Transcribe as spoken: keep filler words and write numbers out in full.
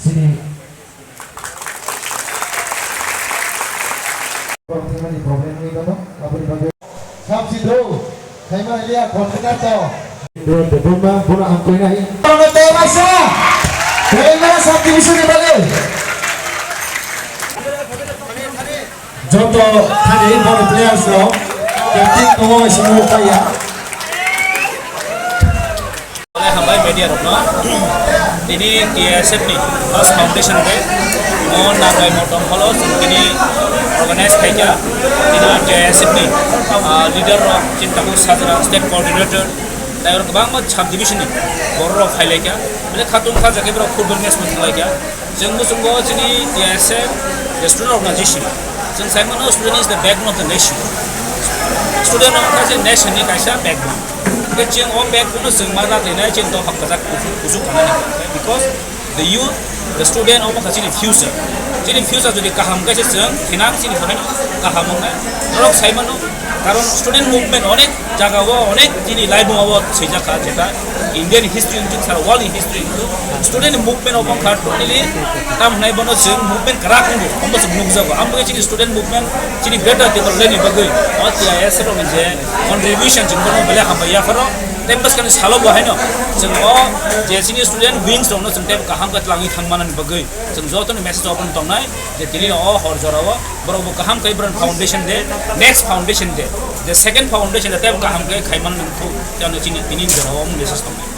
Chini problem ni bono, aboni bagwi. Samsi do, khaima liya container to. Do, do, bomba, bono ang koi nahi. Bono tei masa, tei masa subdivision ni bagwi. Joto thani bono players rok, captain tongo, isi mo kaya. Hambai media rokno. Tini T S F ni first foundation day o Nangai Motom holo tini organize khaikha. Tini T S F ni, ah, leader rok, Chintaku Sajra, state coordinator, tei oro kwbangma sub division ni borok rok phailaikha. Bele khatung kha jagwi borok football match bo thanglaikha. Chwng bwswngo chini T S F the student organization. Chwng sai mano student is the backbone of the nation. Student wngkha chini nation ni kaisa backbone. Hwnkhe chwng o backbone no chwng ma natinai chwng dophang kwchak kuchuk, kuchuk kana nangkha. Because the youth, the student omo kha chini future. Chini future jodi kaham khe se chwng thinang chini phaino kaham wngnai. Norok sai mano, karon student movement onek jaga o, onek chini laibung o swijak kha, jeta Indian history wngkha, world history wngkha. Student movement omo kha totally tam hwnai bono chwng movement kwrak wngo, omo chwng nukjago. Amo khe chini student movement chini greater development ni bagwi o T I S rok ni je contribution chwng bono belai hambai yapharo. Tei bwskangni salo bo haino chwng o je chini student wings rokno chwng tei kaham khe twlangwi thangmanani bagwi chwng jotono message open tongnai je tini o hor jorao borok bo kaham khe borok foundation day, next foundation day, the second foundation day tei kaham khe khaimani nangkuk tei ano chini tini jorao message tongnai.